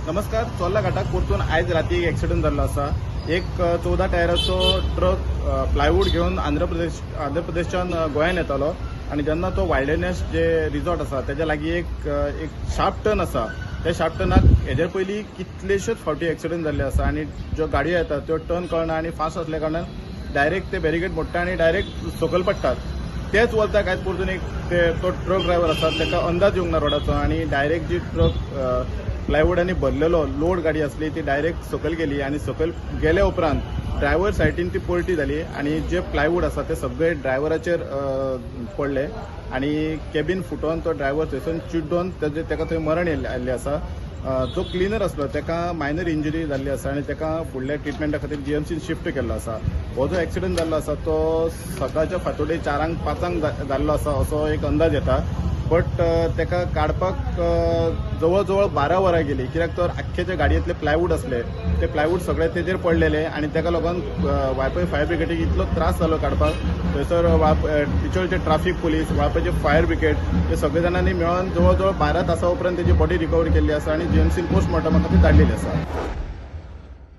नमस्कार. चोर्ला घाटाक परतून आयज राती एक एक्सिडंट जाल्लो आसा. एक 14 टायराचो ट्रक प्लायवूड घेवन आंध्र प्रदेशच्यान गोंयान येतालो आनी जेन्ना तो वायल्डनेस जे रिजॉर्ट आसा तेज्या लागीं एक एक शार्प टर्न आसा. त्या शार्प टर्नाक हेजे पयलीं कितलेश्योच फावटी एक्सिडंट जाल्ले आसा आनी ज्यो गाडयो येतात त्यो टर्न कळना आनी फास्ट आसल्या कारणान डायरेक्ट ते बॅरिगेड मोडटा आनी डायरेक्ट सकयल पडटात. तेच वरताक आयज परतून एक ते तो ट्रक ड्रायव्हर आसा, ताका अंदाज येवंक ना रोडाचो आनी डायरेक्ट जी ट्रक प्लायवूडांनी भरलेलो लोड गाडी आसली ती डायरेक्ट सकयल गेली आनी सकयल गेल्या उपरांत ड्रायव्हर सायडीन ती पलटी जाली आनी जे प्लायवूड आसा ते सगळे ड्रायव्हराचेर पडले आनी केबीन फुटोन तो ड्रायव्हर थंयसून चिड्डोन तेजे ताका थंय मरण आयिल्लें आसा. जो क्लिनर आसलो ताका मायनर इंजुरी जाल्ली आसा आनी ताका फुडल्या ट्रिटमेंटा खातीर जीएमसीन शिफ्ट केल्लो आसा. हो जो एक्सिडंट जाल्लो आसा तो सकाळच्या फांतोडे 4ांक 5ांक जाल्लो आसा असो एक अंदाज येता, बट ताका काडपाक जवळ जवळ 12 वरां गेली, कित्याक तर आख्खे जे गाडयेंतले प्लायवूड आसले ते प्लायवूड सगळे तेजेर पडलेले आनी ताका लागून वाळपय फायर ब्रिगेडीक इतलो त्रास जालो काडपाक. थंयसर बिचोलचे ट्राफीक पुलीस, वाळपयचे फायर ब्रिगेड, हे सगळे जाणांनी मेळोन जवळ जवळ 12 तासां उपरांत तेजी बॉडी रिकवर केल्ली आसा आनी जीएमसीन पोस्टमॉर्टमा खातीर धाडलेली आसा.